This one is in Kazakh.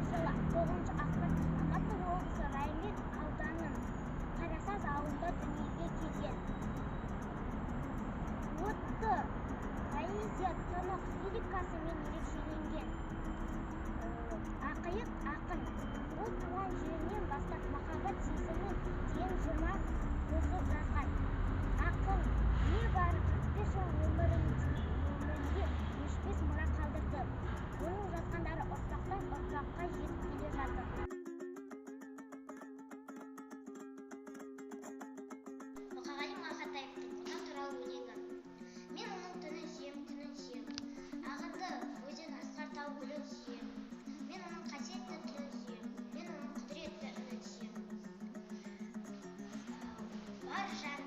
жылы 9 ақпан Алматы облысы Райымбек ауданы Қарасаз ауылында дүниеге келген. Отты поэзия, тұнық лирикасымен ерекшеленген. Ақиық ақын. Ол туған жерінен бастап махаббат сезімін дейін жырма қосып жазған. Ақын небары 45 жыл өмірінде өшпес мұра қалдырды. Оның жазғандары ұрпақтан ұрпаққа жетіп келе жатыр. Мұқағали Мақатаевтың Отан туралы өлеңі. Мен оның түнін сүйем, күнін сүйем. Ағынды өзен, асқар тау гүлін сүйем. Мен оның қасиетті тілін сүйем. Мен оның құдіретті үнін сүйем. Бар жан